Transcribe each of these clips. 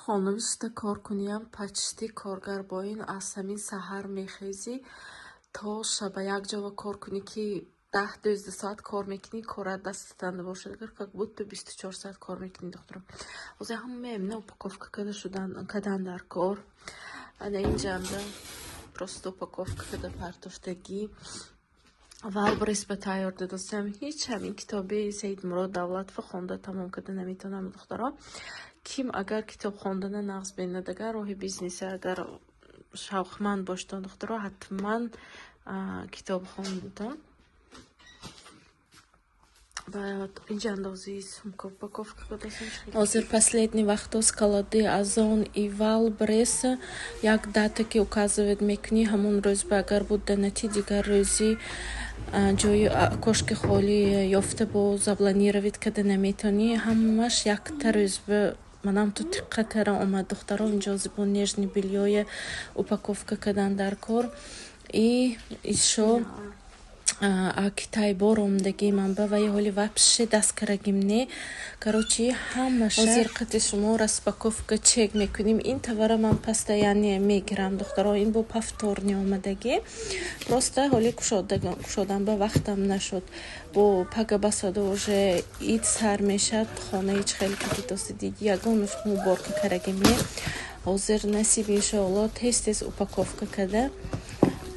Хона бишта кор куниам, почти коргар бо ин аз ҳамин саҳар мехезӣ то шаба. Якҷоба кор кунӣ, ки 10-12 соат кор мекунӣ, корат дастатан бошад, агар как будто 24 соат кор мекунӣ. Духтаро, ҳозир ҳамаи амина упаковка карда шудан кадан дар кор. Ана инҷанда просто упаковка карда партофтагӣ. Вайлдберриз ба тайёр додастам. Ҳеҷ ҳамин китоби Саидмурод Давлатова хонда тамом карда наметавонам. Духтаро, ким агар китоб хондана нағз бинад, агар роҳи бизнеса агар шавқманд бошедон, духтаро, ҳатман китоб хондатон. Баъд инҷа андозаи сумка упаковка кардастам. Ҳозир последний вақто склады Озон и Вайлдберриз як дата ки указывать мекунӣ, ҳамон рӯз ба агар буда нати, дигар рӯзи ҷои окошки холӣ ёфта бо запланировать карда наметавонӣ. Ҳамаш якта рӯз ба манам ту тиққа кара омад. Духтаро, инҷо бо нижнее бельё упаковка кардан дар кор. И ишо Китай бор омадагӣ ман ба ваи ҳоли вообще даст карагим не. Короче, ҳамаша ҳозир қати шумо распаковка чек мекунем. Ин товара ман постоянно мегирам, духтаро. Ин бо повторный омадагӣ, просто ҳоли кушодан ба вақтам нашуд. Бо пага басода уже ид сар мешад. Хонаи чӣ хеле ки дидосидид, ягон уборка карагим не. Ҳозир насиб, иншоалло, тез тез упаковка карда,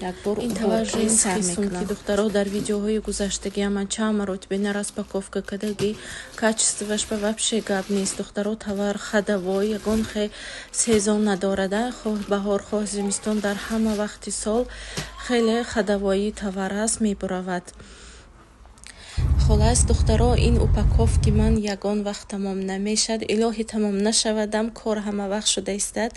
якбор Ин товар сар женский сумки. мекунам. Духтаро, дар видеоҳои гузаштагиам ман чанд маротиба ина распаковка кардагӣ. Качествоаш ба вообще гап нест, духтаро. Товар ходовой, ягон хе сезон надорада, хоҳ баҳор, хоҳ зимистон, дар ҳама вақти сол хеле ходовой товар аст, мебуравад. Холас, духтаро, ин упаковки ман ягон вақт тамом намешад. Илоҳӣ, тамом нашавадам, кор ҳама вақт шуда истад.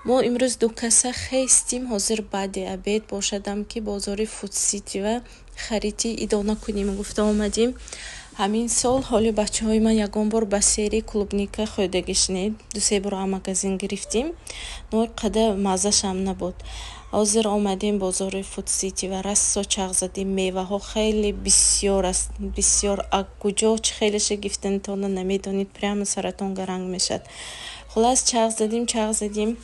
Мо имрӯз ду каса хестим. Ҳозир баъди обед бошадам, ки бозори Фудситива хариди идона кунем гуфта омадем. Ҳамин сол ҳоли бачаҳои ман ягон бор ба сери клубника хӯрдагиш не. Дусе бор магазин гирифтем, но қада маззашам набуд. Ҳозир омадем бозори Фудсити ва рассо чағ задем. Меваҳо хеле бисёр аст, бисёр. А куҷо чӣ хелеша гирифтанатонро намедонед, прямо саратон гаранг мешавад. Хуллас, чағ задем, чағ задем,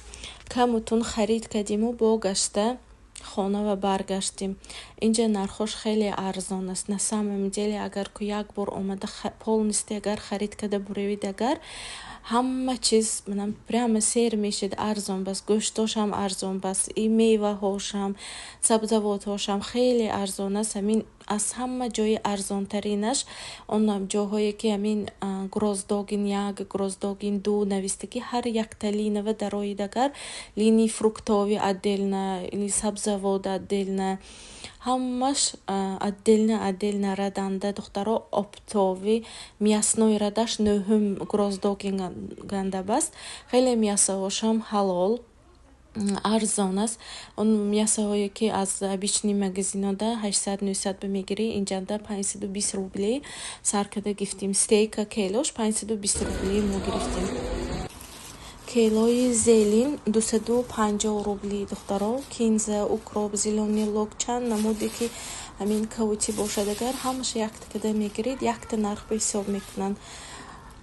камутун харид кардиму бо гашта хона ва баргаштем. Инҷа нархош хеле арзон аст на самом деле. Агар ку як бор омада, полностью агар харид карда буравед, агар ҳама чиз прямо сер мешед. Арзон бас, гӯштошам арзон бас, и меваҳошам, сабзавотҳошам хеле арзон аст. Ҳамин аз ҳама ҷои арзонтаринаш он ҷоҳое ки ҳамин Гроздогин як, Гроздогин ду навистагӣ, ҳар якта линава дароид, агар линии фруктовый отдельно или сабзавот отдельно, ҳамаш отдельно отдельно раданда. Духтаро, оптовый мясной радаш нӯҳум Гроздогин гандабаст. Хеле мясоҳошам ҳалол, арзон аст. Он мясоҳое ки аз обычный магазинода 800-900 ба мегирӣ, инҷанда 520 рубли сар карда гирифтем. Стейка келош 520 рубли мо гирифтем. Килои зелень 250 рубли. Духтаро, кинза, укроп, зелёный лук, чанд намуде ки ҳамин кавути бошад, агар ҳамаша якта када мегиред, якта нарх ба ҳисоб мекунанд.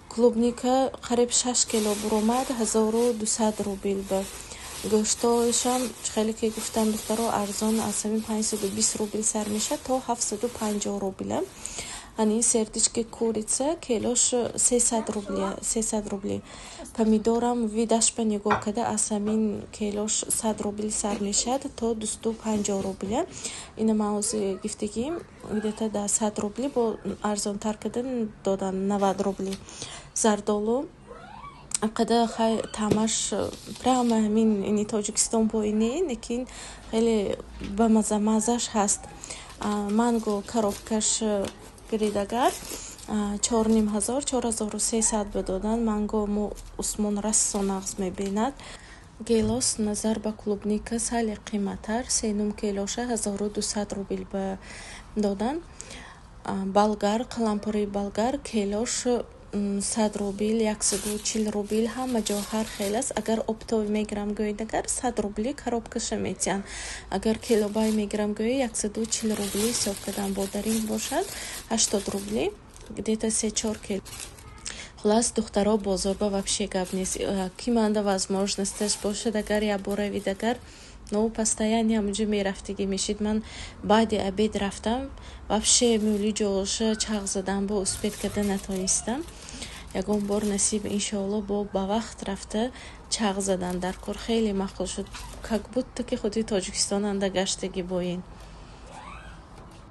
Клубника қариб 6 кило буромад 1200 рубл ба. Гӯштҳояшам, хеле ки гуфтам, духтаро, арзон аз ҳамин 520 рубл сар мешавад то 750 рубля. Ани сердечки курица килош 300 рубли, 300 рубли. Помидорам видашба нигоҳ карда, аз ҳамин килош 100 рубл сар мешавад то 250 рубля. Ина ман ҳозир гифтагим, где-то да 100 рубли, бо арзонтар карда додан, 90 рубли. Зардолу қада хай таъмаш прямо ҳамин ини Тоҷикистон поине, лекин хеле бамаза, маззаш ҳаст. Манго коробкаш гиридагар 4500, 4300 ба додан. Манго мо Усмон рассо нағз мебинад. Гелос назар ба клубника сале қиматтар, сенум килоша 1200 рубл ба додан. Болгар, қалампури болгар килош 100 рубл, 140 рубл, ҳама ҷо ҳар хел аст. Агар оптовый мегирам гӯед, агар 100 рубли коробкаша метиҳанд, агар килобай мегирам гӯӣ, 140 рубли ҳисоб кардан. Бодаринг бошад 80 рубли, где-то се чор кило. Хулас, духтаро, бозорба вообще гап нест. Ки манда возможность аш бошад, агар як бор равид, агар но постоянно ҳамунҷо мерафтагӣ мешид. Ман баъди обед рафтам, вообще мӯли ҷоша чағ задан бо успеть карда натонистам. Ягон бор насиб, иншоалло, бо ба вақт рафта чағ задан дар кор. Хеле маъқул шуд, как будто ки худи Тоҷикистон анда гаштагӣ боин.